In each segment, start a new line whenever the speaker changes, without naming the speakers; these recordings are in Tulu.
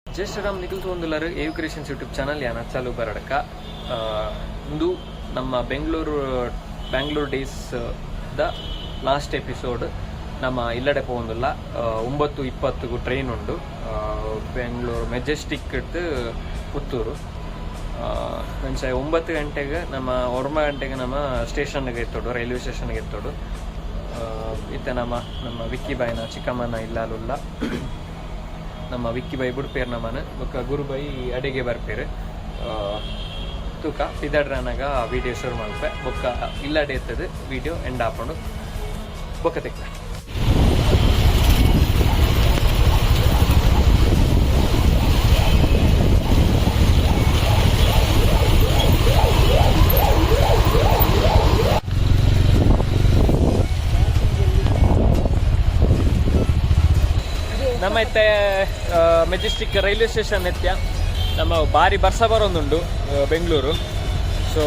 ಜೈ ಶ್ರೀರಾಮ್. ನಿಕುಲು ತೂವೊಂದುಲ್ಲರ್ ಎ ಕ್ರಿಯೇಷನ್ಸ್ ಯೂಟ್ಯೂಬ್ ಚಾನಲ್. ಯಾನ್ ಅಚ್ಚಾಲು ಬರಡ್ಕ. ಇಂದು ನಮ್ಮ Bengaluru Bangalore days the last episode. ನಮ್ಮ ಇಲ್ಲಡೆ ಪೋವೊಂದುಲ್ಲ. 9:20ಗೂ ಟ್ರೈನ್ ಉಂಡು, ಬೆಂಗಳೂರು ಮೆಜೆಸ್ಟಿಕ್ ಇಡ್ದು ಪುತ್ತೂರು. ಅಂಚ 9 ಗಂಟೆಗೆ ನಮ್ಮ, 9 ಗಂಟೆಗೆ ನಮ್ಮ ಸ್ಟೇಷನ್ಗೆ ಎತ್ತೋಡು, ರೈಲ್ವೆ ಸ್ಟೇಷನ್ಗೆ ಎತ್ತೋಡು. ಇತ್ತೆ ನಮ್ಮ ನಮ್ಮ ವಿಕ್ಕಿ ಬಾಯ್ನ ಚಿಕ್ಕಮ್ಮನ ಇಲ್ಲಾಲುಲ್ಲ. ನಮ್ಮ ವಿಕ್ಕಿ ಬೈ ಬುಡ್ಪೇರ್ ನಮ್ಮನ, ಬೊಕ್ಕ ಗುರು ಬೈ ಅಡಿಗೆ ಬರ್ಪೇರು. ತೂಕ ಪಿದಡ್ರನಾಗ ವಿಡಿಯೋ ಶುರು ಮಲ್ಪೆ. ಬೊಕ್ಕ ಇಲ್ಲಡೆ ಎತ್ತದು ವಿಡಿಯೋ ಎಂಡ್ ಆಪುಂಡು. ಬೊಕ್ಕ ತಿಕ್ಕ. ನಮ್ಮ ಇತ್ತೆ ಮೆಜೆಸ್ಟಿಕ್ ರೈಲ್ವೆ ಸ್ಟೇಷನ್ ಎತ್ಯ. ನಮ್ಮ ಬಾರಿ ಬರ್ಸ ಬರೋದುಂಡು ಬೆಂಗಳೂರು. ಸೊ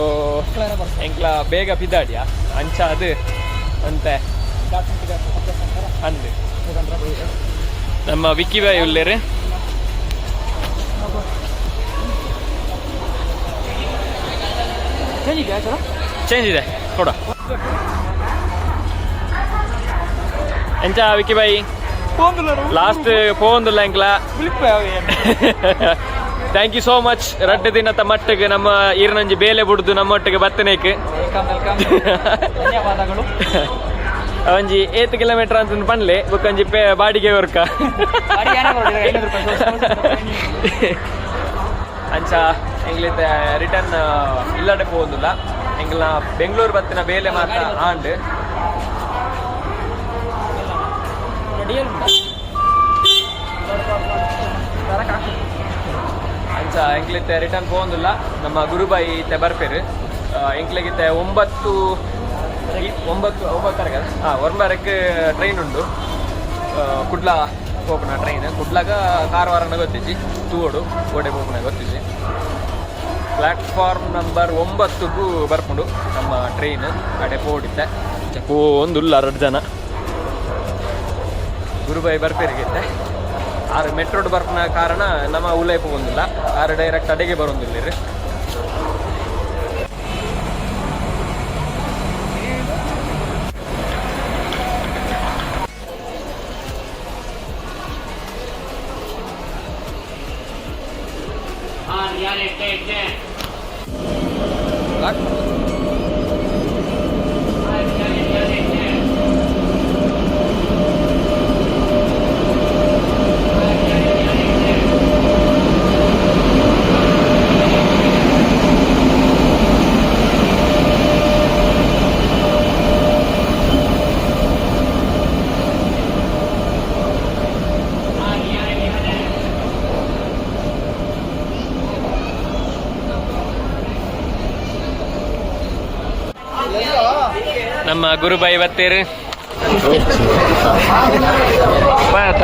ಎಂಕ್ಲ ಬೇಗ ಪಿದಾಡಿಯ. ಅಂಚ ಅದು ಅಂತೆ ಅಂದು ನಮ್ಮ ವಿಕ್ಕಿ ಬಾಯ್ ಉಲ್ಲೇರು. ಚೇಂಜ್ ಇದೆ ಕೊಡ. ಎಂಚ ವಿಕ್ಕಿ ಬಾಯಿ, ಲಾಸ್ಟ್ ಪೋವೊಂದುಲ್ಲ ಎಂಕ್ಲ? Thank you so much. ರಡ್ಡು ದಿನದ ಮಟ್ಟಿಗೆ ನಮ್ಮ ಈರನಂಜಿ ಬೇಲೆ ಬುಡ್ದು ನಮ್ಮ ಒಟ್ಟಿಗೆ ಬತ್ತನೇಕ್.
Welcome, welcome, ಧನ್ಯವಾದಗಳು.
ಒಂಜಿ ಏತ್ ಕಿಲೋಮೀಟರ್ ಅಂತ ಪನ್ಲೆ, ಬೊಕ್ಕ ಒಂಜಿ ಪೇ ಬಾಡಿಗೆ ವರ್ಕ.
500 ರೂಪಾಯಿ.
ಅಂಚ ಎಂಗ್ಲಿತ್ತೆ ರಿಟರ್ನ್ ಇಲ್ಲಡೆ ಪೋವೊಂದುಲ್ಲ. ಎಂಗ್ಲ ಬೆಂಗಳೂರು ಬತ್ತಿನ ಬೇಲೆ ಮಾತ್ರ ಆಂಡ್.
ಡಿ
ಅಂಚ ಎಂಕ್ಲಿತ್ತೆ ರಿಟರ್ನ್ ಪೋವೊಂದುಲ್ಲ. ನಮ್ಮ ಗುರುಬಾಯಿ ಇತ್ತೆ ಬರ್ಪೇರು. ಎಂಕ್ಲೆಗಿತ್ತೆ ಒಂಬತ್ತು ಒಂಬತ್ತು ಒಂಬತ್ತರಕ್ಕೆ, ಹಾಂ, ಒಂಬರಕ್ಕೆ ಟ್ರೈನ್ ಉಂಡು. ಕುಡ್ಲ ಪೋಪುನ ಟ್ರೈನ್. ಕುಡ್ಲಾಗ ಕಾರವಾರನ ಗೊತ್ತಿಜ್ಜಿ, ತೂವೊಡು ಓಡೆ ಪೋಪುನ ಗೊತ್ತಿಜ್ಜಿ. ಪ್ಲಾಟ್ಫಾರ್ಮ್ ನಂಬರ್ 9ಗೂ ಬರ್ಪುಂಡು ನಮ್ಮ ಟ್ರೈನ್. ಅಡೆ ಪೋಡಿತ್ತೆ ಪೋಂದುಲ್ಲ ಎರಡು ಜನ. ಗುರುಬಾಯಿ ಬರ್ಪೇರಿಗಿತ್ತೆ. ಆರು ಮೆಟ್ರೋಡ್ ಬರ್ಪುನ ಕಾರಣ ನಮ್ಮ ಉಲೈ ಪೋವೊಂದಿಲ್ಲ. ಆರು ಡೈರೆಕ್ಟ್ ಅಡೆಗೆ ಬರೋದಿಲ್ಲ ರೀ. ನಮ್ಮ ಗುರುಬಾಯಿ ಬತ್ತೇರು. ಬಾತ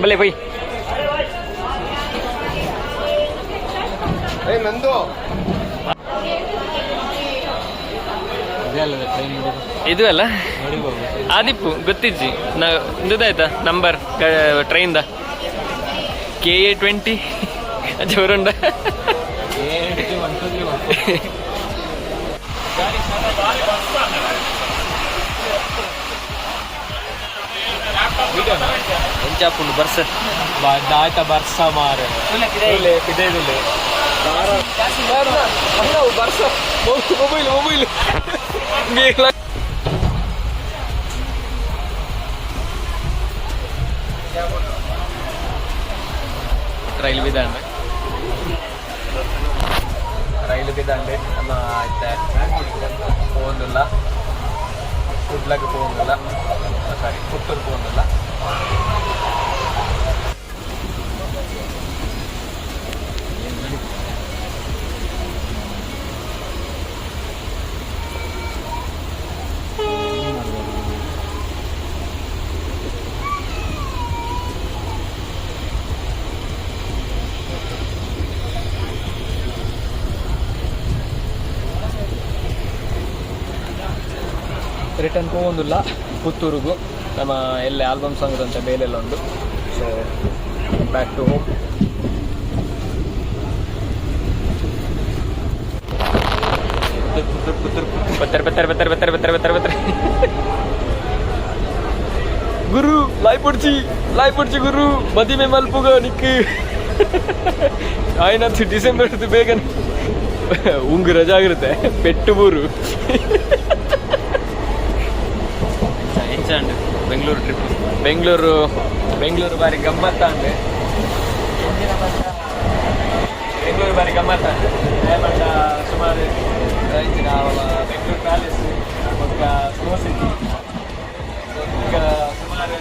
ಬಲೆ ಬೈ.
ನಂದು.
ಇದು ಅಲ್ಲ ಆದಿಪ್ಪು ಗೊತ್ತಿಜ್ಜಿ ನಾ. ಇಂದುದಾಯ್ತಾ ನಂಬರ್ ಟ್ರೈನ್ದ? KA 20 ಜೋರುಂಡ. ಎಂಚಾಪುಂಡು ಬರ್ಸ?
ಆಯ್ತಾ ಬರ್ಸ ಮಾರೆ.
ಬರ್ಸ ಮೊಬೈಲ್ ಮೊಬೈಲ್. ರೈಲ್ ಬಿದ್ದಾಂಡೆ, ರೈಲು ಬಿದ್ದಾಂಡೆ. ನಮ್ಮ ಇತ್ತೆ ಪೋವೊಂದುಲ್ಲ, ಕುಡ್ಲಗ್ ಪೋವೊಂದುಲ್ಲ, ಸಾರಿ, ಪುತ್ತೂರು ಪೋವೊಂದುಲ್ಲ. ರಿಟರ್ನ್ ಪೋವೊಂದುಲ್ಲ ಪುತ್ತೂರುಗು. ನಮ್ಮ ಎಲ್ಲ ಆಲ್ಬಮ್ ಸಾಂಗ್ ಅಂತ ಬೇಲೆಲ್ಲ ಉಂಡು. ಸೊ ಬ್ಯಾಕ್ ಟು ಹೋಮ್. ಪತ್ತರ ಪತ್ತರ ಪತ್ತರ ಪತ್ತರ ಪತ್ತರ ಪತ್ತರ ಪತ್ತರ. ಗುರು ಲಾಯ್ ಪೊಡ್ಚಿ, ಲಾಯ್ ಪೊಡ್ಚಿ ಗುರು. ಮದಿಮೆ ಮಲ್ಪುಗ ನಿಕ್ ಆಯ್ನಂತ ಡಿಸೆಂಬರ್ ಬೇಗನೆ ಉಂಗು ರಜಾ ಆಗಿರುತ್ತೆ ಪೆಟ್ಟು ಬೂರು.
ಎಂಚ ಬೆಂಗಳೂರು ಟ್ರಿಪ್?
ಬೆಂಗಳೂರು, ಬೆಂಗಳೂರು ಬಾರಿ ಗಮ್ಮತ್ತಾಂಡೆ. ಬೆಂಗಳೂರು ಬಾರಿ ಗಮ್ಮತ್ತಾಂಡೆ. ಪಂಡ ಸುಮಾರು ಇಂಚಿನ ಬೆಂಗಳೂರು ಪ್ಯಾಲೇಸ್, ಬೊಕ್ಕ ಸ್ನೋ ಸಿಟಿ, ಬೊಕ್ಕ ಸುಮಾರು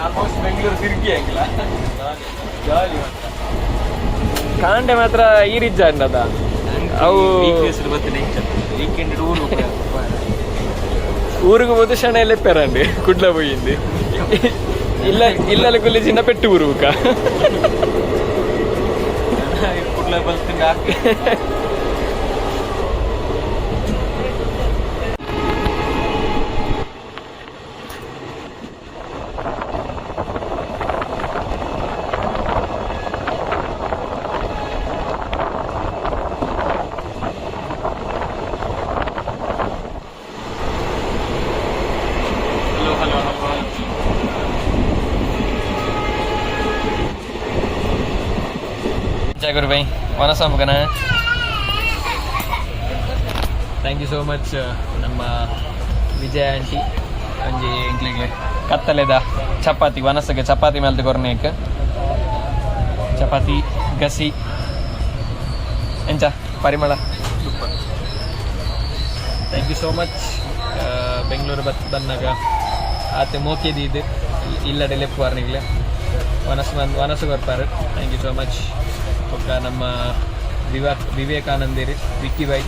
ಆಲ್ಮೋಸ್ಟ್ ಬೆಂಗಳೂರು ತಿರುಗಿ ಆಗಿಲ್ಲ. ಜಾಲಿ ಮಾತ್ರ. ಕಾಂಡೆ ಮಾತ್ರ ಈ ರೀತಿ ಅದ ಅವು.
ಬರ್ತದೆ ಎಂಚ ವೀಕೆಂಡ್ ಊರು?
ಊರಿಗೆ పోతే ಶಣ ಲೆಪ್ಪಾರಂడి ಕುಡ್ಲ పోయింది. ಇಲ್ಲ ಇಲ್ಲల ಕುಲ್ಲಿ ಚಿನ್ನ ಪೆಟ್ಟು ಊರುಕ.
ಕುಡ್ಲ ಬಲ್ತಿಂದ.
Hello hello hello. ಜಾಗರ್ by ವನಸಾಮಗನ. Thank you so much ನಮ್ಮ ವಿಜಯ ಆಂಟಿ. ಒಂಜಿ ಎಂಕ್ಲೆಗ್ ಕತ್ತಲೆದ ಚಪಾತಿ ವನಸಗೆ ಚಪಾತಿ ಮಲ್ತ್ ಕೊರ್ನೇಕ್. ಚಪಾತಿ ಗಸಿ ಎಂಚ ಪರಿಮಳ.
Super.
Thank you so much. Bengaluru ಬತ್ ಬನ್ನಾಗ ಆತೆ ಮೋಕೆದಿದ್ದು ಇಲ್ಲಡೆ ಲೆಪ್ಪುವಾರ್ ನಿಗ್ಲೆ ವನಸು ವನಸು ಕೊರ್ಪಾರು. Thank you so much. ಬೊಕ್ಕ ನಮ್ಮ ವಿವೇಕಾನಂದಿರು, ವಿಕ್ಕಿ ಬೈ,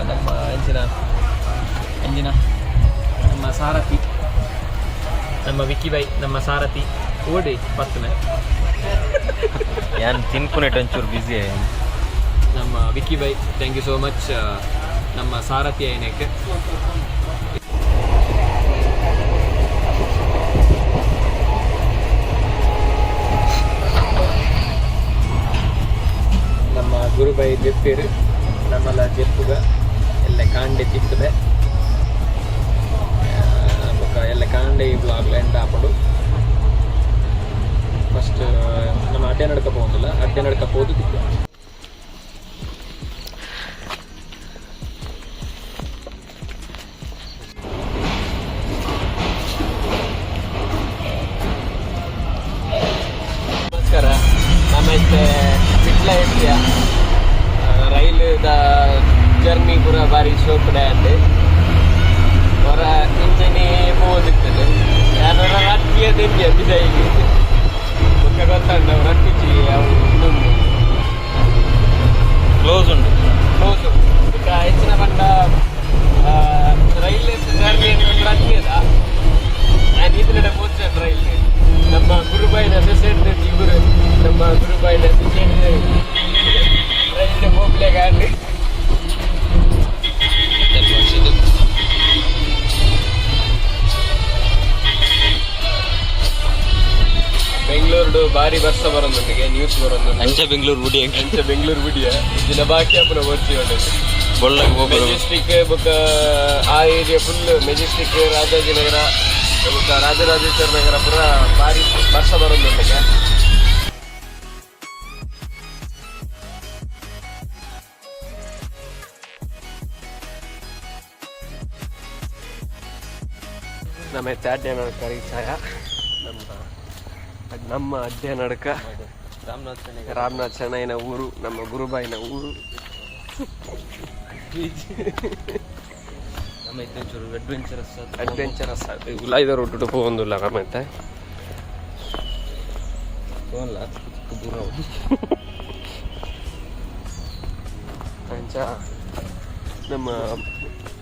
ನಮ್ಮ ಎಂಚಿನ ಎಂಜಿನ ನಮ್ಮ ಸಾರಥಿ, ನಮ್ಮ ವಿಕ್ಕಿ ಬೈ, ನಮ್ಮ ಸಾರಥಿ ಓಡಿ ಪತ್ತನೆ.
ಯಾನ್ ತಿನ್ಪುನೆಟ್ ಒಂಚೂರು ಬ್ಯುಸಿ.
ನಮ್ಮ Vicky by, thank you so much. ನಮ್ಮ ಸಾರಥಿ ಐನಕ್ಕೆ. ನಮ್ಮ ಗುರುಬೈ ಜೆಪ್ಪೇರು ನಮ್ಮಲ ಜೆಪ್ಪುಗ ಎಲ್ಲ ಕಾಂಡೆ ತಿಕ್ಕದೆ. ಬೊಕ್ಕ ಎಲ್ಲ ಕಾಂಡೆ ಈ ಬ್ಲಾಗ್ ಎಂಡ್ ಆಪುಂಡು. ಫಸ್ಟ್ ನಮ್ಮ ಅಡ್ಡೆ ನಡ್ಕ ಪೋವೊಂದುಲ್ಲ. ಅಡ್ಡೆ ನಡ್ಕ ಪೋದು ತಿಕ್ಕ. ನಮಸ್ಕಾರ. ನಮ್ಮ ಇತ್ತೆ ವಿಟ್ಲ ಎತ್ತಿಯ. ರೈಲ್ ದ ಜರ್ನಿ ಪೂರ ಬಾರಿ ಶೋಕುಡೆ ಅಂಡ್ ಹೊರ ಇಂಚನೆ ಪೋದಿತ್ತದು. ಯಾನ್ ಒರ ರಟ್ಟಿಯ ದೆಂಬಿಯ ಬಿದೈಗೆ. ಬೊಕ್ಕ ಗೊತ್ತುಂಡು ಅವು ರಟ್ಟುಜಿ ಅವು ಉಂದುಂಡು.
ಕ್ಲೋಸ್ ಉಂಟು.
ಕ್ಲೋಸ್. ಬೊಕ್ಕ ಹೆಚ್ಚಿನ ಪಂಡ ರೈಲ್ ಜರ್ನಿ ರಟ್ಟಿಯದ. ನಾನು ಈತನಡೆ ಪೋಚೆ ರೈಲ್. ನಮ್ಮ ಗುರುಬಾಯಿನ ಅಸೋಸಿಯೇಟ್ ಇಬ್ಬರು, ನಮ್ಮ ಗುರುಬಾಯಿನ ಅಸೋಸಿಯೇಟ್ ರೈಲ್ ಹೋಗ್ಲೇಗ.
ಇದು
ಬೆಂಗಳೂರು ಬಾರಿ ಬರ್ಸ ಬರೋದೊಂದಿಗೆ ನ್ಯೂಸ್ ಬರೋದು.
ಅಂಚ ಬೆಂಗಳೂರು ಬುಡಿ.
ಅಂಚ ಬೆಂಗಳೂರು ಬಿಡಿಯ ಇದಿನ ಬಾಕಿ ಅಪ್ಪನ ಬರ್ತಿ ಒಳ್ಳೆದು.
ಬೊಳ್ಳಗ್ ಹೋಗ್ಬೋದು.
ಮೆಜೆಸ್ಟಿಕ್ ಬೊಕ್ಕ ಆ ಏರಿಯಾ ಫುಲ್, ಮೆಜೆಸ್ಟಿಕ್, ರಾಜಾಜಿನಗರ ಬೊಕ್ಕ ರಾಜರಾಜೇಶ್ವರ ನಗರ ಪೂರ ಬಾರಿ ಬರ್ಸ ಬರೋದುಂಟು. ನಮ್ಮ ಅಡ್ಡೆ ಛಾಯ ನಮ್ಮ ನಮ್ಮ ಅಡ್ಡೆ ನಡಕ.
ರಾಮನಾಥ್.
ರಾಮನಾಥ್ ಶೆಣೈನ ಊರು, ನಮ್ಮ ಗುರುಬಾಯಿನ ಊರು.
ನಮ್ಮ ಇದ್ದೊಂಚೂರು ಅಡ್ವೆಂಚರಸ್.
ಅಡ್ವೆಂಚರಸ್ ಉಲಾಯ್ದ ರೋಡ್ ಪೋವೊಂದುಲ್ಲ ನಮ್ಮತ್ತೆ.
ಫೋನ್ಲ ಚಿಕ್ಕ ದೂರ.
ಅಂಚ ನಮ್ಮ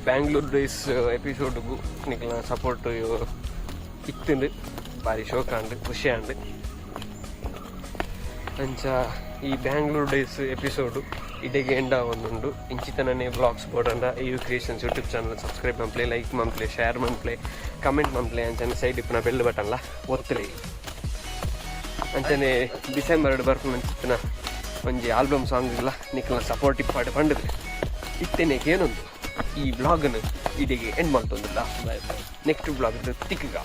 ಬ್ಯಾಂಗ್ಳೂರ್ ಡೇಸ್ ಎಪಿಸೋಡ್ಗು ನಿಕ್ಲ ಸಪೋರ್ಟ್ ಇತ್ತುಂಡು. ಬಾರಿ ಶೋಕ್ ಆಂಡ್, ಖುಷಿ ಆಂಡ್. ಅಂಚ ಈ ಬ್ಯಾಂಗ್ಳೂರ್ ಡೇಸ್ ಎಪಿಸೋಡು ಇಡೆಗೆ ಎಂಡ್ ಆವೊಂದುಂಡು. ಇಂಚಿತನನೇ ವ್ಲಾಗ್ಸ್ ಬೋಡಂಡ AU creations YouTube channel subscribe ಮನ್ಪ್ಲೆ, ಲೈಕ್ ಮನ್ಪ್ಲೆ, ಶೇರ್ ಮನ್ಪ್ಲೆ, ಕಮೆಂಟ್ ಮನ್ಪ್ಲೆ. ಅಂಚನೆ ಸೈಡ್ ಇಪ್ಪುನ ಬೆಲ್ ಬಟನ್ಲ ಒತ್ತುಲೆ. ಅಂಚನೆ ಡಿಸೆಂಬರ್ ಬರ್ಪುನಂಚಿತ್ತಿನ ಒಂಜಿ ಆಲ್ಬಮ್ ಸಾಂಗ್ಲ ನಿಕ್ಲ ಸಪೋರ್ಟ್ ಇಪ್ಪಾಡು ಪಂಡುದು ಇತ್ತೆನೆ ಕೇನೊಂದು ಈ ವ್ಲಾಗ್ನು ಇಡೆಗೆ ಎಂಡ್ ಮಲ್ತೊಂದುಲ್ಲ.
Bye bye.
Next vlog ತಿಕ್ಕುಗ.